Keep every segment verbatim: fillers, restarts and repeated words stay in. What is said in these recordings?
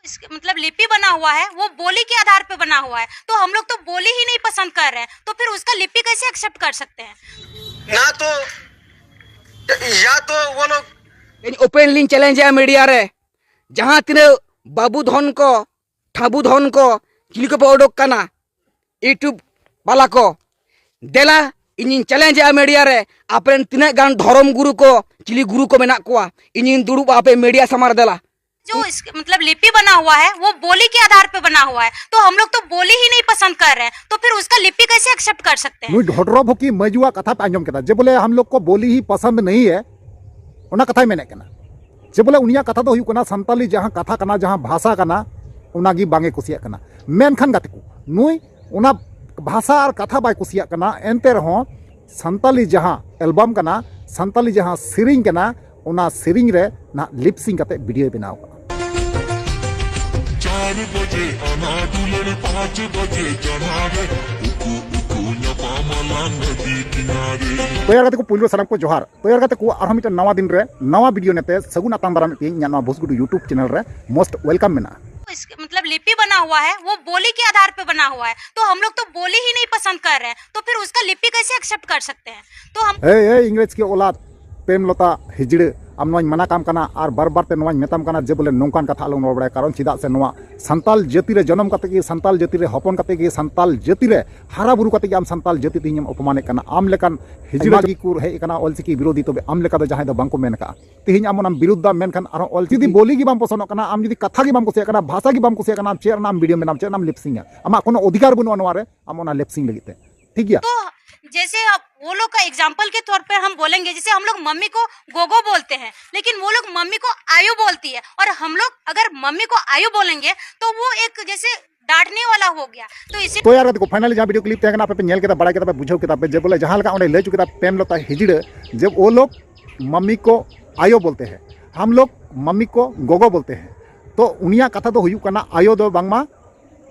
इस, मतलब लिपि बना हुआ है, वो बोली के आधार पे बना हुआ है, तो हम लोग तो बोली ही नहीं पसंद कर रहे हैं, तो फिर उसका लिपि कैसे एक्सेप्ट कर सकते हैं? ना तो, या तो वो लोग ᱤᱧ ᱳᱯᱮᱱ ᱞᱤᱧ ᱪᱮᱞᱮᱧᱡᱮᱜᱼᱟ ᱢᱤᱰᱤᱭᱟ ᱨᱮ, ᱡᱟᱦᱟᱸ ᱛᱤᱱᱟᱹᱜ ᱵᱟᱹᱵᱩ ᱫᱷᱚᱱ ᱠᱚ, ᱴᱷᱟᱹᱵᱩ ᱫᱷᱚᱱ ᱠᱚ, ᱪᱤᱞᱤ ᱠᱚᱯᱮ ᱩᱰᱩᱠ ᱠᱟᱱᱟ, ᱤᱭᱩᱴᱩᱵᱽ ᱵᱟᱞᱟ ᱠᱚ, ᱫᱮᱞᱟ ᱤᱧᱤᱧ ᱪᱮᱞᱮᱧᱡᱮᱜᱼᱟ ᱢᱤᱰᱤᱭᱟ ᱨᱮ, ᱟᱯᱮᱨᱮᱱ ᱛᱤᱱᱟᱹᱜ ᱜᱟᱱ ᱫᱷᱚᱨᱚᱢ ᱜᱩᱨᱩ ᱠᱚ, ᱪᱤᱞᱤ ᱜᱩᱨᱩ ᱠᱚ ᱢᱮᱱᱟᱜ ᱠᱚᱣᱟ, ᱤᱧᱤᱧ ᱫᱩᱲᱩᱵᱼᱟ ᱟᱯᱮ ᱢᱤᱰᱤᱭᱟ ᱥᱟᱢᱟᱝ ᱨᱮ, ᱫᱮᱞᱟ᱾ जो इस, मतलब लिपि बना हुआ है, वो बोली के आधार पे बना हुआ है, तो हम लोग तो बोली ही नहीं पसंद कर रहे हैं, तो फिर उसका लिपि कैसे एक्सेप्ट कर सकते हैं? ᱱᱩᱭ ᱰᱷᱚᱰᱨᱚ ᱵᱷᱩᱠᱤ ᱢᱟᱹᱡᱩᱣᱟᱜ ᱠᱟᱛᱷᱟ ᱯᱮ ᱟᱸᱡᱚᱢ ᱠᱮᱫᱟ, ᱡᱮ ᱵᱚᱞᱮ ᱦᱟᱢ ᱞᱳᱜ ᱠᱚ ᱵᱳᱞᱤ ᱦᱤ ᱯᱟᱥᱟᱱᱫ ᱱᱟᱦᱤ ᱦᱮ, ᱚᱱᱟ ᱠᱟᱛᱷᱟᱭ ᱢᱮᱱᱮᱫ ᱠᱟᱱᱟ᱾ ᱡᱮ ᱵᱚᱞᱮ ᱩᱱᱤᱭᱟᱜ ᱠᱟᱛᱷᱟ ᱫᱚ ᱦᱩᱭᱩᱜ ᱠᱟᱱᱟ, ᱥᱟᱱᱛᱟᱞᱤ ᱡᱟᱦᱟᱸ ᱠᱟᱛᱷᱟ ᱠᱟᱱᱟ, ᱡᱟᱦᱟᱸ ᱵᱷᱟᱥᱟ ᱠᱟᱱᱟ, ᱚᱱᱟᱜᱮ ᱵᱟᱝ ᱮ ᱠᱩᱥᱤᱭᱟᱜ ᱠᱟᱱᱟ᱾ ᱢᱮᱱᱠᱷᱟᱱ ᱜᱟᱛᱮ ᱠᱚ, ᱱᱩᱭ ᱚᱱᱟ ᱵᱷᱟᱥᱟ ᱟᱨ ᱠᱟᱛᱷᱟ ᱵᱟᱭ ᱠᱩᱥᱤᱭᱟᱜ ᱠᱟᱱᱟ, ᱮᱱᱛᱮ ᱨᱮᱦᱚᱸ ᱥᱟᱱᱛᱟᱞᱤ ᱡᱟᱦᱟᱸ ᱮᱞᱵᱟᱢ ᱠᱟᱱᱟ, ᱥᱟᱱᱛᱟᱞᱤ ᱡᱟᱦᱟᱸ ᱥᱮᱨᱮᱧ ᱠᱟᱱᱟ, ᱚᱱᱟ ᱥᱮᱨᱮᱧ ᱨᱮ ᱱᱟᱦᱟᱜ ᱞᱤᱯᱥᱤᱝ ᱠᱟᱛᱮ ᱵᱷᱤᱰᱤᱭᱳᱭ ᱵᱮᱱᱟᱣ ᱠᱟᱜᱼᱟ᱾ ᱪᱟᱨ ᱵᱟᱡᱮ ᱟᱱᱟ ᱫᱩᱞᱟᱹᱲ, ᱯᱟᱸᱪ ᱵᱟᱡᱮ ᱡᱟᱱᱟ ᱨᱮ, ᱩᱠᱩ ᱩᱠᱩ ᱧᱟᱯᱟᱢ ᱟᱞᱟᱝ ᱱᱚᱫᱤ ᱠᱤᱱᱟᱨᱮ᱾ ᱛᱚ ᱭᱟᱨ ᱜᱟᱛᱮ ᱠᱚ, ᱯᱩᱭᱞᱩ ᱥᱟᱱᱟᱢ ᱠᱚ ᱡᱚᱦᱟᱨ᱾ ᱛᱚ ᱭᱟᱨ ᱜᱟᱛᱮ ᱠᱚ, ᱟᱨᱦᱚᱸ ᱢᱤᱫᱴᱮᱱ ᱱᱟᱣᱟ ᱫᱤᱱ ᱨᱮ ᱱᱟᱣᱟ ᱵᱷᱤᱰᱤᱭᱳ ᱱᱮᱛᱮ ᱥᱟᱹᱜᱩᱱ ᱟᱛᱟᱝ ᱫᱟᱨᱟᱢᱮᱫ ᱯᱮᱭᱟᱹᱧ ᱤᱧᱟᱹᱜ ᱱᱚᱣᱟ ᱵᱷᱩᱥᱜᱩᱰᱩ YouTube ᱪᱮᱱᱮᱞ ᱨᱮ᱾ ᱢᱳᱥᱴ ᱣᱮᱞᱠᱟᱢ ᱢᱮᱱᱟᱜᱼᱟ᱾ ᱤᱥᱠᱮ ᱢᱚᱛᱞᱚᱵ ᱞᱤᱯᱤ ᱵᱟᱱᱟ ᱦᱩᱣᱟ ᱦᱟᱭ, ᱣᱳ ᱵᱳᱞᱤ ᱠᱮ ᱟᱫᱷᱟᱨ ᱯᱮ ᱵᱟᱱᱟ ᱦᱩᱣᱟ ᱦᱟᱭ, ᱛᱚ ᱦᱟᱢ ᱞᱳᱜ ᱛᱚ ᱵᱳᱞᱤ ᱦᱤ ᱱᱟᱦᱤ ᱯᱟᱥᱟᱱᱫ ᱠᱟᱨ ᱨᱮ ᱦᱟᱭ, ᱛᱚ ᱯᱷᱤᱨ ᱩᱥᱠᱟ ᱞᱤᱯᱤ ᱠᱮᱥᱮ ᱮᱠᱥᱮᱯᱴ ᱠᱟᱨ ᱥᱟᱠᱛᱮ ᱦᱟᱭ? ᱛᱚ ᱦᱟᱢ ᱮᱭ, ᱮᱭ, ᱤᱝᱨᱮᱡᱽ ᱠᱤ ᱳᱞᱟᱫ, ᱯᱨᱮᱢᱞᱚᱛᱟ ᱦᱤᱡᱲᱟᱹ, ᱟᱢ ᱱᱚᱣᱟᱧ ᱢᱟᱱᱟ ᱠᱟᱢ ᱠᱟᱱᱟ ᱟᱨ ᱵᱟᱨ ᱵᱟᱨ ᱛᱮ ᱱᱚᱣᱟᱧ ᱢᱮᱛᱟᱢ ᱠᱟᱱᱟ ᱡᱮ ᱵᱚᱞᱮ ᱱᱚᱝᱠᱟᱱ ᱠᱟᱛᱷᱟ ᱟᱞᱚᱢ ᱨᱚᱲ ᱵᱟᱲᱟᱭᱟ, ᱠᱟᱨᱚᱱ ᱪᱮᱫᱟᱜ ᱥᱮ ᱱᱚᱣᱟ ᱥᱟᱱᱛᱟᱞ ᱡᱟᱹᱛᱤ ᱨᱮ ᱡᱚᱱᱚᱢ ᱠᱟᱛᱮ ᱜᱮ, ᱥᱟᱱᱛᱟᱞ ᱡᱟᱹᱛᱤ ᱨᱮ ᱦᱚᱯᱚᱱ ᱠᱟᱛᱮ ᱜᱮ, ᱥᱟᱱᱛᱟᱞ ᱡᱟᱹᱛᱤ ᱨᱮ ᱦᱟᱨᱟ ᱵᱩᱨᱩ ᱠᱟᱛᱮ ᱜᱮ ᱟᱢ ᱥᱟᱱᱛᱟᱞ ᱡᱟᱹᱛᱤ ᱛᱮᱦᱮᱧ ᱮᱢ ᱚᱯᱚᱢᱟᱱᱮᱫ ᱠᱟᱱᱟ᱾ ᱟᱢ ᱞᱮᱠᱟᱱ ᱦᱤᱡᱲᱟᱹ ᱜᱮ ᱠᱚ ᱦᱮᱡ ᱟᱠᱟᱱᱟ ᱚᱞᱪᱤᱠᱤ ᱵᱤᱨᱳᱫᱷᱤ, ᱛᱚᱵᱮ ᱟᱢ ᱞᱮᱠᱟ ᱫᱚ ᱡᱟᱦᱟᱸᱭ ᱫᱚ ᱵᱟᱝ ᱠᱚ ᱢᱮᱱ ᱟᱠᱟᱫᱼᱟ᱾ ᱛᱮᱦᱮᱧ ᱟᱢ ᱚᱱᱟᱢ ᱵᱤᱨᱩᱫᱷ ᱫᱟ, ᱢᱮᱱᱠᱷᱟᱱ ᱟᱨᱦᱚᱸ ᱚᱞ ᱡᱩᱫᱤ ᱵᱳᱞᱤ ᱜᱮ ᱵᱟᱢ ᱯᱚᱥᱚᱱᱚᱜ ᱠᱟᱱᱟ, ᱟᱢ ᱡᱩᱫᱤ ᱠᱟᱛᱷᱟ ᱜᱮ ᱵᱟᱢ ᱠᱩᱥᱤᱭᱟᱜ ᱠᱟᱱᱟ, ᱵᱷᱟᱥᱟ ᱜᱮ ᱵᱟᱢ ᱠᱩᱥᱤᱭᱟᱜ ᱠᱟᱱᱟ, ᱟᱢ ᱪᱮᱫ ᱨᱮᱱᱟᱜ ᱮᱢ ᱵᱷᱤᱰᱤᱭᱳᱢ ᱵᱮᱱᱟᱣᱟ, ᱪᱮᱫ ᱨᱮᱱᱟᱜ ᱮᱢ ᱞᱤᱯᱥᱤᱝᱟ? ᱟᱢᱟᱜ ᱠᱳᱱᱳ ᱚᱫᱷᱤᱠᱟᱨ ᱵᱟᱹᱱᱩᱜᱼᱟ ᱱᱚᱣᱟ ᱨᱮ, ᱟᱢ ᱚᱱᱟ ᱞᱤᱯᱥᱤᱝ ᱞᱟᱹᱜᱤᱫ ᱛᱮ, ᱴᱷᱤᱠ ᱜᱮᱭᱟ? तो जैसे अब वो लोग का एग्जाम्पल के तौर पर हम बोलेंगे, जैसे हम लोग मम्मी को गोगो बोलते हैं, लेकिन वो लोग मम्मी को आयो बोलती है, और हम लोग अगर मम्मी को आयो बोलेंगे तो वो एक जैसे डांटने वाला हो गया। तो इसी ᱛᱚ ᱭᱟᱨ ᱜᱟᱛᱮ ᱠᱚ, finally ᱡᱟᱦᱟᱸ ᱵᱷᱤᱰᱤᱭᱳ ᱠᱞᱤᱯ ᱛᱟᱦᱮᱸ ᱠᱟᱱᱟ, ᱟᱯᱮ ᱯᱮ ᱧᱮᱞ ᱠᱮᱫᱟ, ᱵᱟᱲᱟᱭ ᱠᱮᱫᱟ ᱯᱮ, ᱵᱩᱡᱷᱟᱹᱣ ᱠᱮᱫᱟ ᱯᱮ ᱡᱮ ᱵᱚᱞᱮ ᱡᱟᱦᱟᱸ ᱞᱮᱠᱟ ᱚᱸᱰᱮ ᱞᱟᱹᱭ ᱦᱚᱪᱚ ᱠᱮᱫᱟ ᱯᱨᱮᱢᱞᱚᱛᱟ ᱦᱤᱡᱲᱟᱹ, ᱡᱮ ᱳ ᱞᱳᱜᱽ ᱢᱟᱢᱤ ᱠᱚ ᱟᱭᱳ ᱵᱚᱞᱛᱮ ᱦᱮ, ᱦᱟᱢ ᱞᱳᱜᱽ ᱢᱟᱢᱤ ᱠᱚ ᱜᱚᱜᱚ ᱵᱚᱞᱛᱮ ᱦᱮ᱾ ᱛᱚ ᱩᱱᱤᱭᱟᱜ ᱠᱟᱛᱷᱟ ᱫᱚ ᱦᱩᱭᱩᱜ ᱠᱟᱱᱟ, ᱟᱭᱳ ᱫᱚ ᱵᱟᱝᱢᱟ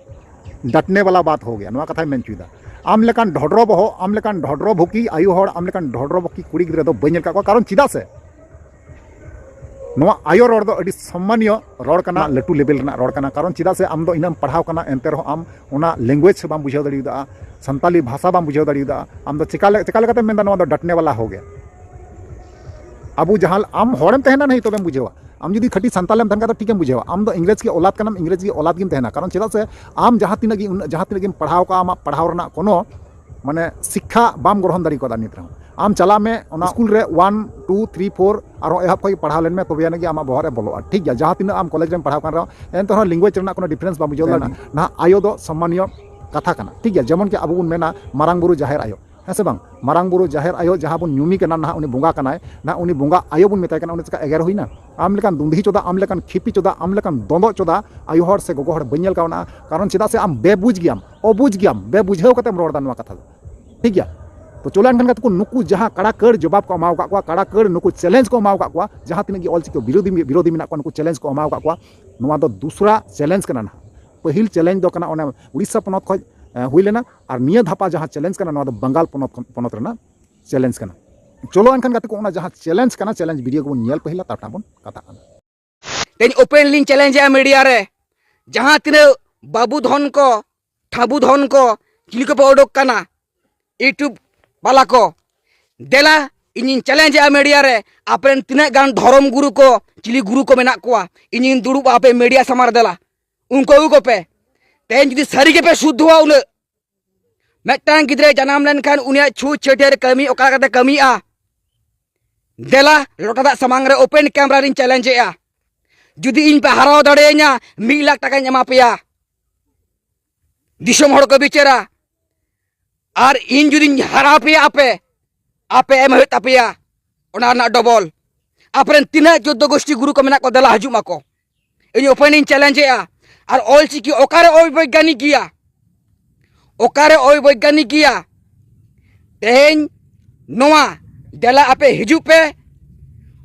ᱰᱟᱴᱱᱮ ᱣᱟᱞᱟ ᱵᱟᱛ ᱦᱳ ᱜᱮᱭᱟ, ᱱᱚᱣᱟ ᱠᱟᱛᱷᱟᱭ ᱢᱮᱱ ᱦᱚᱪᱚᱭᱮᱫᱟ᱾ ᱟᱢ ᱞᱮᱠᱟᱱ ᱰᱷᱚᱰᱨᱚ ᱵᱚᱦᱚᱜ, ᱟᱢ ᱞᱮᱠᱟᱱ ᱰᱷᱚᱰᱨᱚ ᱵᱷᱩᱠᱤ ᱟᱭᱳ ᱦᱚᱲ, ᱟᱢ ᱞᱮᱠᱟᱱ ᱰᱷᱚᱰᱨᱚ ᱵᱷᱩᱠᱤ ᱠᱩᱲᱤ ᱜᱤᱫᱽᱨᱟᱹ ᱫᱚ ᱵᱟᱹᱧ ᱧᱮᱞ ᱟᱠᱟᱫ ᱠᱚᱣᱟ᱾ ᱠᱟᱨᱚᱱ ᱪᱮᱫᱟᱜ ᱥᱮ ᱱᱚᱣᱟ ᱟᱭᱳ ᱨᱚᱲ ᱫᱚ ᱟᱹᱰᱤ ᱥᱚᱢᱢᱟᱱᱤᱭᱚ ᱨᱚᱲ ᱠᱟᱱᱟ, ᱞᱟᱹᱴᱩ ᱞᱮᱵᱮᱞ ᱨᱮᱱᱟᱜ ᱨᱚᱲ ᱠᱟᱱᱟ᱾ ᱠᱟᱨᱚᱱ ᱪᱮᱫᱟᱜ ᱥᱮ ᱟᱢ ᱫᱚ ᱤᱱᱟᱹᱜ ᱮᱢ ᱯᱟᱲᱦᱟᱣ ᱠᱟᱱᱟ, ᱮᱱᱛᱮ ᱨᱮᱦᱚᱸ ᱟᱢ ᱚᱱᱟ ᱞᱮᱝᱜᱩᱭᱮᱡᱽ ᱵᱟᱢ ᱵᱩᱡᱷᱟᱹᱣ ᱫᱟᱲᱮᱭᱟᱫᱟ, ᱥᱟᱱᱛᱟᱞᱤ ᱵᱷᱟᱥᱟ ᱵᱟᱢ ᱵᱩᱡᱷᱟᱹᱣ ᱫᱟᱲᱮᱭᱟᱫᱟ, ᱟᱢ ᱫᱚ ᱪᱮᱠᱟ ᱞᱮ-, ᱪᱮᱠᱟ ᱞᱮᱠᱟᱛᱮᱢ ᱢᱮᱱᱫᱟ ᱱᱚᱣᱟ ᱫᱚ ᱰᱟᱴᱱᱮ ᱣᱟᱞᱟ ᱦᱳ ᱜᱮ? ᱟᱵᱚ ᱡᱟᱦᱟᱸ, ᱟᱢ ᱦᱚᱲᱮᱢ ᱛᱟᱦᱮᱱᱟ ᱱᱟᱹᱦᱤ ᱛᱚᱵᱮᱢ ᱵᱩᱡᱷᱟᱹᱣᱟ᱾ ᱟᱢ ᱡᱩᱫᱤ ᱠᱷᱟᱹᱴᱤ ᱥᱟᱱᱛᱟᱞᱮᱢ ᱛᱟᱦᱮᱱ ᱠᱷᱟᱱ ᱫᱚ ᱴᱷᱤᱠᱮᱢ ᱵᱩᱡᱷᱟᱹᱣᱟ᱾ ᱟᱢ ᱫᱚ ᱤᱝᱨᱮᱡᱽ ᱜᱮ ᱚᱞᱟᱫ ᱠᱟᱱᱟᱢ, ᱤᱝᱨᱮᱡᱽ ᱜᱮ ᱚᱞᱟᱫ ᱜᱮᱢ ᱛᱟᱦᱮᱱᱟ᱾ ᱠᱟᱨᱚᱱ ᱪᱮᱫᱟᱜ ᱥᱮ ᱟᱢ ᱡᱟᱦᱟᱸ ᱛᱤᱱᱟᱹᱜ ᱜᱮ, ᱩᱱᱟᱹᱜ ᱡᱟᱦᱟᱸ ᱛᱤᱱᱟᱹᱜ ᱜᱮᱢ ᱯᱟᱲᱦᱟᱣ ᱠᱟᱜᱼᱟ, ᱟᱢᱟᱜ ᱯᱟᱲᱦᱟᱣ ᱨᱮᱱᱟᱜ ᱠᱳᱱᱳ ᱢᱟᱱᱮ ᱥᱤᱠᱠᱷᱟ ᱵᱟᱢ ᱜᱨᱚᱦᱚᱱ ᱫᱟᱲᱮ ᱠᱟᱣᱫᱟ ᱱᱤᱛ ᱨᱮᱦᱚᱸ᱾ ᱟᱢ ᱪᱟᱞᱟᱜ ᱢᱮ ᱚᱱᱟ ᱥᱠᱩᱞ ᱨᱮ one, two, three, four ᱟᱨᱦᱚᱸ ᱮᱦᱚᱵ ᱠᱷᱚᱱ ᱜᱮ ᱯᱟᱲᱦᱟᱣ ᱞᱮᱱ ᱢᱮ, ᱛᱚᱵᱮ ᱟᱹᱱᱤᱡ ᱜᱮ ᱟᱢᱟᱜ ᱵᱚᱦᱚᱜ ᱨᱮ ᱵᱚᱞᱚᱜᱼᱟ, ᱴᱷᱤᱠ ᱜᱮᱭᱟ? ᱡᱟᱦᱟᱸ ᱛᱤᱱᱟᱹᱜ ᱟᱢ ᱠᱚᱞᱮᱡᱽ ᱨᱮᱢ ᱯᱟᱲᱦᱟᱣ ᱠᱟᱱ ᱨᱮᱦᱚᱸ, ᱮᱱᱛᱮ ᱨᱮᱦᱚᱸ ᱞᱮᱝᱜᱩᱭᱮᱡᱽ ᱨᱮᱱᱟᱜ ᱠᱳᱱᱳ ᱰᱤᱯᱷᱟᱨᱮᱱᱥ ᱵᱟᱢ ᱵᱩᱡᱷᱟᱹᱣ ᱫᱟᱲᱮᱭᱟᱜᱼᱟ᱾ ᱱᱟᱦᱟᱜ ᱟᱭᱳ ᱫᱚ ᱥᱚᱢᱢᱟᱱᱤᱭᱚ ᱠᱟᱛᱷᱟ ᱠᱟᱱᱟ, ᱴᱷᱤᱠ ᱜᱮᱭᱟ? ᱡᱮᱢᱚᱱ ᱠᱤ ᱟᱵᱚ ᱵᱚᱱ ᱢᱮᱱᱟ ᱢᱟᱨᱟᱝ ᱵᱩᱨᱩ ᱡᱟᱦᱮᱨ ᱟᱭᱳ, ᱦᱮᱸ ᱥᱮ ᱵᱟᱝ? ᱢᱟᱨᱟᱝ ᱵᱩᱨᱩ ᱡᱟᱦᱮᱨ ᱟᱭᱳ ᱡᱟᱦᱟᱸ ᱵᱚᱱ ᱧᱩᱢᱮ ᱠᱟᱱᱟ, ᱱᱟᱦᱟᱜ ᱩᱱᱤ ᱵᱚᱸᱜᱟ ᱠᱟᱱᱟᱭ, ᱱᱟᱦᱟᱜ ᱩᱱᱤ ᱵᱚᱸᱜᱟ ᱟᱭᱳ ᱵᱚᱱ ᱢᱮᱛᱟᱭ ᱠᱟᱱᱟ, ᱩᱱᱤ ᱪᱮᱠᱟ ᱮᱜᱮᱨ ᱦᱩᱭᱱᱟ? ᱟᱢ ᱞᱮᱠᱟᱱ ᱫᱩᱸᱫᱷᱤ ᱪᱚᱫᱟ, ᱟᱢ ᱞᱮᱠᱟᱱ ᱠᱷᱤᱯᱤ ᱪᱚᱫᱟ, ᱟᱢ ᱞᱮᱠᱟᱱ ᱫᱚᱸᱫᱚᱜ ᱪᱚᱫᱟ ᱟᱭᱳ ᱦᱚᱲ ᱥᱮ ᱜᱚᱜᱚ ᱦᱚᱲ ᱵᱟᱹᱧ ᱧᱮᱞ ᱠᱟᱣᱱᱟ᱾ ᱠᱟᱨᱚᱱ ᱪᱮᱫᱟᱜ ᱥᱮ ᱟᱢ ᱵᱮᱵᱩᱡᱽ ᱜᱮᱭᱟᱢ, ᱚᱵᱩᱡᱽ ᱜᱮᱭᱟᱢ, ᱵᱮᱵᱩᱡᱷᱟᱹᱣ ᱠᱟᱛᱮᱢ ᱨᱚᱲ ᱮᱫᱟ ᱱᱚᱣᱟ ᱠᱟᱛᱷᱟ ᱫᱚ, ᱴᱷᱤᱠ ᱜᱮᱭᱟ? ᱛᱚ ᱪᱚᱞᱚ ᱮᱱᱠᱷᱟᱱ ᱜᱟᱛᱮ ᱠᱚ, ᱱᱩᱠᱩ ᱡᱟᱦᱟᱸ ᱠᱟᱲᱟ ᱠᱟᱹᱲ ᱡᱚᱵᱟᱵ ᱠᱚ ᱮᱢᱟᱣ ᱟᱠᱟᱫ ᱠᱚᱣᱟ, ᱠᱟᱲᱟ ᱠᱟᱹᱲ ᱱᱩᱠᱩ ᱪᱮᱞᱮᱧᱡᱽ ᱠᱚ ᱮᱢᱟᱣ ᱟᱠᱟᱫ ᱠᱚᱣᱟ, ᱡᱟᱦᱟᱸ ᱛᱤᱱᱟᱹᱜ ᱜᱮ ᱚᱞᱪᱤᱠᱤ ᱵᱤᱨᱳᱫᱷᱤ, ᱵᱤᱨᱳᱫᱷᱤ ᱢᱮᱱᱟᱜ ᱠᱚᱣᱟ, ᱱᱩᱠᱩ ᱪᱮᱞᱮᱧᱡᱽ ᱠᱚ ᱮᱢᱟᱣ ᱟᱠᱟᱫ ᱠᱚᱣᱟ, ᱱᱚᱣᱟ ᱫᱚ ᱫᱩᱥᱨᱟ ᱪᱮᱞᱮᱧᱡᱽ ᱠᱟᱱᱟ ᱱᱟᱦᱟᱜ᱾ ᱯᱟᱹᱦᱤᱞ ᱪᱮᱞᱮᱧᱡᱽ ᱫᱚ ᱠᱟᱱᱟ ᱚᱱᱮ ᱩᱲᱤᱥᱥᱟ ᱯᱚᱱᱚᱛ ᱠᱷᱚᱱ, ᱮ, ᱦᱩᱭ ᱞᱮᱱᱟ, ᱟᱨ ᱱᱤᱭᱟᱹ ᱫᱷᱟᱯᱟ ᱡᱟᱦᱟᱸ ᱪᱮᱞᱮᱧᱡᱽ ᱠᱟᱱᱟ, ᱱᱚᱣᱟ ᱫᱚ ᱵᱟᱝᱜᱟᱞ ᱯᱚᱱᱚᱛ ᱠᱷᱚᱱ, ᱯᱚᱱᱚᱛ ᱨᱮᱱᱟᱜ ᱪᱮᱞᱮᱧᱡᱽ ᱠᱟᱱᱟ᱾ ᱪᱚᱞᱚ ᱮᱱᱠᱷᱟᱱ ᱜᱟᱛᱮ ᱠᱚ, ᱚᱱᱟ ᱡᱟᱦᱟᱸ ᱪᱮᱞᱮᱧᱡᱽ ᱠᱟᱱᱟ, ᱪᱮᱞᱮᱧᱡᱽ ᱵᱷᱤᱰᱤᱭᱳ ᱜᱮᱵᱚᱱ ᱧᱮᱞ ᱯᱟᱹᱦᱤᱞᱟ, ᱛᱟᱨᱯᱚᱨᱮ ᱵᱚᱱ ᱠᱟᱛᱷᱟᱜ ᱠᱟᱱᱟ᱾ ᱛᱮᱦᱮᱧ ᱳᱯᱮᱱ ᱞᱤᱧ ᱪᱮᱞᱮᱧᱡᱽ ᱮᱫᱼᱟ ᱢᱤᱰᱤᱭᱟ ᱨᱮ, ᱡᱟᱦᱟᱸ ᱛᱤᱱᱟᱹᱜ ᱵᱟᱹᱵᱩ ᱫᱷᱚᱱ ᱠᱚ, ᱴᱷᱟᱹᱵᱩ ᱫᱷᱚᱱ ᱠᱚ, ᱪᱤᱞᱤ ᱠᱚᱯᱮ ᱩᱰᱩᱠ ᱠᱟᱱᱟ, YouTube ᱵᱟᱞᱟ ᱠᱚ, ᱫᱮᱞᱟ ᱤᱧᱤᱧ ᱪᱮᱞᱮᱧᱡᱽ ᱮᱫᱼᱟ ᱢᱤᱰᱤᱭᱟ ᱨᱮ, ᱟᱯᱮᱨᱮᱱ ᱛᱤᱱᱟᱹᱜ ᱜᱟᱱ ᱫᱷᱚᱨᱚᱢ ᱜᱩᱨᱩ ᱠᱚ, ᱪᱤᱞᱤ ᱜᱩᱨᱩ ᱠᱚ ᱢᱮᱱᱟᱜ ᱠᱚᱣᱟ, ᱤᱧᱤᱧ ᱫᱩᱲᱩᱵᱼᱟ ᱟᱯᱮ ᱢᱤᱰᱤᱭᱟ ᱥᱟᱢᱟᱝ ᱨᱮ, ᱫᱮᱞᱟ ᱩᱱᱠᱩ ᱟᱹᱜᱩ ᱠᱚᱯᱮ᱾ ᱛᱮᱦᱮᱧ ᱡᱩᱫᱤ ᱥᱟᱹᱨᱤ ᱜᱮᱯᱮ ᱥᱩᱫᱷᱩᱣᱟ ᱩᱱᱟᱹᱜ, ᱢᱤᱫᱴᱟᱝ ᱜᱤᱫᱽᱨᱟᱹᱭ ᱡᱟᱱᱟᱢ ᱞᱮᱱᱠᱷᱟᱱ ᱩᱱᱤᱭᱟᱜ ᱪᱷᱩᱸᱛ ᱪᱷᱟᱹᱴᱭᱟᱹᱨ ᱠᱟᱹᱢᱤ ᱚᱠᱟ ᱞᱮᱠᱟᱛᱮ ᱠᱟᱹᱢᱤᱜᱼᱟ? ᱫᱮᱞᱟ ᱞᱚᱴᱟ ᱫᱟᱜ ᱥᱟᱢᱟᱝ ᱨᱮ ᱳᱯᱮᱱ ᱠᱮᱢᱨᱟ ᱨᱤᱧ ᱪᱮᱞᱮᱧᱡᱽ ᱮᱫᱼᱟ, ᱡᱩᱫᱤ ᱤᱧ ᱯᱮ ᱦᱟᱨᱟᱣ ᱫᱟᱲᱮᱭᱟᱹᱧᱟ, ᱢᱤᱫ ᱞᱟᱠᱷ ᱴᱟᱠᱟᱧ ᱮᱢᱟ ᱯᱮᱭᱟ᱾ ᱫᱤᱥᱚᱢ ᱦᱚᱲ ᱠᱚ ᱵᱤᱪᱟᱹᱨᱟ᱾ ᱟᱨ ᱤᱧ ᱡᱩᱫᱤᱧ ᱦᱟᱨᱟᱣ ᱯᱮᱭᱟ ᱟᱯᱮ, ᱟᱯᱮ ᱮᱢ ᱦᱩᱭᱩᱜ ᱛᱟᱯᱮᱭᱟ ᱚᱱᱟ ᱨᱮᱱᱟᱜ ᱰᱚᱵᱚᱞ᱾ ᱟᱯᱮᱨᱮᱱ ᱛᱤᱱᱟᱹᱜ ᱪᱳᱫᱽᱫᱳ ᱜᱳᱥᱴᱤ ᱜᱩᱨᱩ ᱠᱚ ᱢᱮᱱᱟᱜ ᱠᱚ, ᱫᱮᱞᱟ ᱦᱤᱡᱩᱜ ᱢᱟᱠᱚ᱾ ᱤᱧ ᱳᱯᱮᱱ ᱤᱧ ᱪᱮᱞᱮᱧᱡᱽ ᱮᱫᱼᱟ᱾ ᱟᱨ ᱚᱞᱪᱤᱠᱤ ᱚᱠᱟᱨᱮ ᱚᱵᱳᱭᱜᱟᱱᱤᱠ ᱜᱮᱭᱟ? ᱚᱠᱟᱨᱮ ᱚᱵᱳᱭᱜᱟᱱᱤᱠ ᱜᱮᱭᱟ? ᱛᱮᱦᱮᱧ ᱱᱚᱣᱟ ᱫᱮᱞᱟ ᱟᱯᱮ ᱦᱤᱡᱩᱜ ᱯᱮ,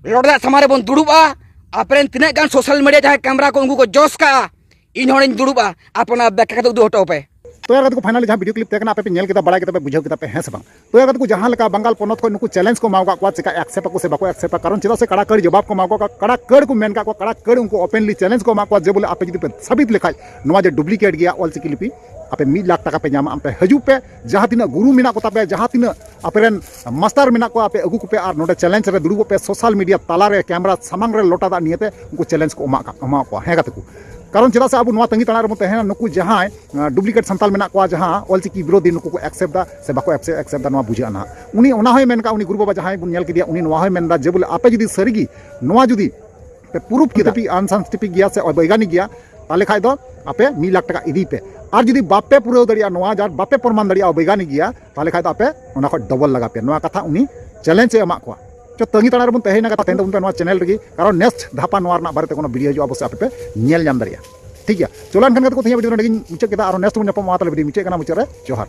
ᱞᱚᱴᱟ ᱫᱟᱜ ᱥᱟᱢᱟᱝ ᱨᱮᱵᱚᱱ ᱫᱩᱲᱩᱵᱼᱟ᱾ ᱟᱯᱮᱨᱮᱱ ᱛᱤᱱᱟᱹᱜ ᱜᱟᱱ ᱥᱳᱥᱟᱞ ᱢᱤᱰᱤᱭᱟ ᱡᱟᱦᱟᱸᱭ ᱠᱮᱢᱨᱟ ᱠᱚ ᱩᱱᱠᱩ ᱠᱚ ᱡᱚᱥ ᱠᱟᱜᱼᱟ, ᱤᱧ ᱦᱚᱸ ᱚᱸᱰᱮᱧ ᱫᱩᱲᱩᱵᱼᱟ, ᱟᱯᱮ ᱚᱱᱟ ᱵᱮᱠᱠᱷᱟ ᱠᱟᱛᱮ ᱩᱫᱩᱜ ᱦᱚᱴᱚ ᱯᱮ᱾ ᱛᱚ ᱭᱟᱨ ᱜᱟᱛᱮ ᱠᱚ, finally ᱡᱟᱦᱟᱸ video clip ᱛᱟᱦᱮᱸ ᱠᱟᱱᱟ, ᱟᱯᱮ ᱯᱮ ᱧᱮᱞ ᱠᱮᱫᱟ, ᱵᱟᱲᱟᱭ ᱠᱮᱫᱟ ᱯᱮ, ᱵᱩᱡᱷᱟᱹᱣ ᱠᱮᱫᱟ ᱯᱮ, ᱦᱮᱸ ᱥᱮ ᱵᱟᱝ? ᱛᱚ ᱭᱟᱨ ᱜᱟᱛᱮ ᱠᱚ, ᱡᱟᱦᱟᱸ ᱞᱮᱠᱟ ᱵᱟᱝᱜᱟᱞ ᱯᱚᱱᱚᱛ ᱠᱷᱚᱱ ᱱᱩᱠᱩ challenge ᱠᱚ ᱮᱢᱟᱣ ᱠᱟᱜ ᱠᱚᱣᱟ, ᱪᱮᱠᱟ accept ᱟᱠᱚ ᱥᱮ ᱵᱟᱠᱚ accept ᱟ, ᱠᱟᱨᱚᱱ ᱪᱮᱫᱟᱜ ᱥᱮ ᱠᱟᱲᱟ ᱠᱟᱹᱲ ᱡᱚᱵᱟᱵ ᱠᱚ ᱮᱢᱟᱣ ᱠᱟᱜ ᱠᱚᱣᱟ, ᱠᱟᱲᱟ ᱠᱟᱹᱲ ᱠᱚ ᱢᱮᱱ ᱠᱟᱜ ᱠᱚᱣᱟ, ᱠᱟᱲᱟ ᱠᱟᱹᱲ ᱩᱱᱠᱩ openly challenge ᱠᱚ ᱮᱢᱟᱜ ᱠᱚᱣᱟ ᱡᱮ ᱵᱚᱞᱮ ᱟᱯᱮ ᱡᱩᱫᱤ ᱯᱮ ᱥᱟᱵᱤᱛ ᱞᱮᱠᱷᱟᱡ ᱱᱚᱣᱟ ᱡᱮ duplicate ᱜᱮᱭᱟ ᱚᱞ ᱪᱤᱠᱤ ᱞᱤᱯᱤ, ᱟᱯᱮ ᱢᱤᱫ ᱞᱟᱠᱷ ᱴᱟᱠᱟ ᱯᱮ ᱧᱟᱢᱟ, ᱟᱯᱮ ᱦᱤᱡᱩᱜ ᱯᱮ, ᱡᱟᱦᱟᱸ ᱛᱤᱱᱟᱹᱜ ᱜᱩᱨᱩ ᱢᱮᱱᱟᱜ ᱠᱚ ᱛᱟᱯᱮᱭᱟ, ᱡᱟᱦᱟᱸ ᱛᱤᱱᱟᱹᱜ ᱟᱯᱮ ᱨᱮᱱ ᱢᱟᱥᱴᱟᱨ ᱢᱮᱱᱟᱜ ᱠᱚᱣᱟ, ᱟᱯᱮ ᱟᱹᱜᱩ ᱠᱚᱯᱮ ᱟᱨ ᱱᱚᱰᱮ challenge ᱨᱮ ᱫᱩᱲᱩᱵᱚᱜ ᱯᱮ, social media ᱛᱟᱞᱟ ᱨᱮ camera ᱥᱟᱢᱟᱝ ᱨᱮ ᱞᱚᱴᱟ ᱫᱟᱜ ᱱᱤᱭᱟᱹᱛᱮ ᱩᱱᱠᱩ challenge ᱠᱚ ᱮᱢᱟᱜ ᱠᱟᱜ, ᱮᱢᱟᱣ ᱠᱚᱣᱟ, ᱦᱮᱸ ᱜᱟᱛᱮ ᱠᱚ᱾ ᱠᱟᱨᱚᱱ ᱪᱮᱫᱟᱜ ᱥᱮ ᱟᱵᱚ ᱱᱚᱣᱟ ᱛᱟᱺᱜᱤ ᱛᱟᱲᱟᱜ ᱨᱮᱵᱚᱱ ᱛᱟᱦᱮᱱᱟ, ᱱᱩᱠᱩ ᱡᱟᱦᱟᱸᱭ, ᱟᱸ, duplicate ᱥᱟᱱᱛᱟᱞ ᱢᱮᱱᱟᱜ ᱠᱚᱣᱟ, ᱡᱟᱦᱟᱸ ᱚᱞ ᱪᱤᱠᱤ ᱵᱤᱨᱳᱫᱷᱤ, ᱱᱩᱠᱩ ᱠᱚ accept ᱫᱟ ᱥᱮ ᱵᱟᱠᱚ accept, accept ᱫᱟ, ᱱᱚᱣᱟ ᱵᱩᱡᱷᱟᱹᱜᱼᱟ ᱱᱟᱦᱟᱜ᱾ ᱩᱱᱤ ᱚᱱᱟ ᱦᱚᱸᱭ ᱢᱮᱱ ᱠᱟᱜ, ᱩᱱᱤ ᱜᱩᱨᱩ ᱵᱟᱵᱟ ᱡᱟᱦᱟᱸᱭ ᱵᱚᱱ ᱧᱮᱞ ᱠᱮᱫᱮᱭᱟ, ᱩᱱᱤ ᱱᱚᱣᱟ ᱦᱚᱸᱭ ᱢᱮᱱ ᱫᱟ ᱡᱮ ᱵᱚᱞᱮ ᱟᱯᱮ ᱡᱩᱫᱤ ᱥᱟᱹᱨᱤᱜᱮ ᱱᱚᱣᱟ ᱡᱩᱫᱤ ᱯᱮ proof ᱠᱮᱫᱟ, unscientific ᱜᱮᱭᱟ ᱥᱮ ᱚᱵᱳᱭᱜᱟᱱᱤᱠ ᱜᱮᱭᱟ, ᱛᱟᱦᱚᱞᱮ ᱠᱷᱟᱡ ᱫᱚ ᱟᱯᱮ ᱢᱤᱫ ᱞᱟᱠᱷ ᱴᱟᱠᱟ ᱤᱫᱤ ᱯᱮ᱾ ᱟᱨ ᱡᱩᱫᱤ ᱵᱟᱯᱮ ᱯᱩᱨᱟᱹᱣ ᱫᱟᱲᱮᱭᱟᱜᱼᱟ ᱱᱚᱣᱟ, ᱡᱟᱨ ᱵᱟᱯᱮ ᱯᱨᱚᱢᱟᱱ ᱫᱟᱲᱮᱭᱟᱜᱼᱟ ᱚᱵᱳᱭᱜᱟᱱᱤᱠ ᱜᱮᱭᱟ, ᱛᱟᱦᱚᱞᱮ ᱠᱷᱟᱡ ᱫᱚ ᱟᱯᱮ ᱚᱱᱟ ᱠᱷᱚᱡ double ᱞᱟᱜᱟᱣ ᱯᱮᱭᱟ᱾ ᱱᱚᱣᱟ ᱠᱟᱛᱷᱟ ᱩᱱᱤ challenge ᱮ ᱮᱢᱟᱜ ᱠᱚᱣᱟ᱾ ᱪᱚ, ᱛᱟᱺᱜᱤ ᱛᱟᱲᱟᱜ ᱨᱮᱵᱚᱱ ᱛᱟᱦᱮᱸᱭᱮᱱᱟ, ᱜᱟᱛᱮ, ᱛᱟᱦᱮᱸ ᱛᱟᱵᱚᱱ ᱯᱮ ᱱᱚᱣᱟ channel ᱨᱮᱜᱮ, ᱠᱟᱨᱚᱱ next ᱫᱷᱟᱯᱟ ᱱᱚᱣᱟ ᱨᱮᱱᱟᱜ ᱵᱟᱨᱮᱛᱮ ᱠᱳᱱᱳ video ᱦᱤᱡᱩᱜᱼᱟ, ᱚᱵᱚᱥᱥᱳᱭ ᱟᱯᱮ ᱯᱮ ᱧᱮᱞ ᱧᱟᱢ ᱫᱟᱲᱮᱭᱟᱜᱼᱟ᱾ ᱴᱷᱤᱠ ᱜᱮᱭᱟ, ᱪᱚᱞᱚ ᱮᱱᱠᱷᱟᱱ ᱜᱟᱛᱮ ᱠᱚ, ᱛᱮᱦᱮᱧᱟᱜ video ᱱᱚᱰᱮ ᱜᱤᱧ ᱢᱩᱪᱟᱹᱫ ᱠᱮᱫᱟ᱾ ᱟᱨᱚ next ᱵᱚᱱ ᱧᱟᱯᱟᱢᱚᱜᱼᱟ, ᱛᱟᱦᱚᱞᱮ video ᱢᱩᱪᱟᱹᱫ ᱠᱟᱱᱟ, ᱢᱩᱪᱟᱹᱫ ᱨᱮ ᱡᱚᱦᱟᱨ᱾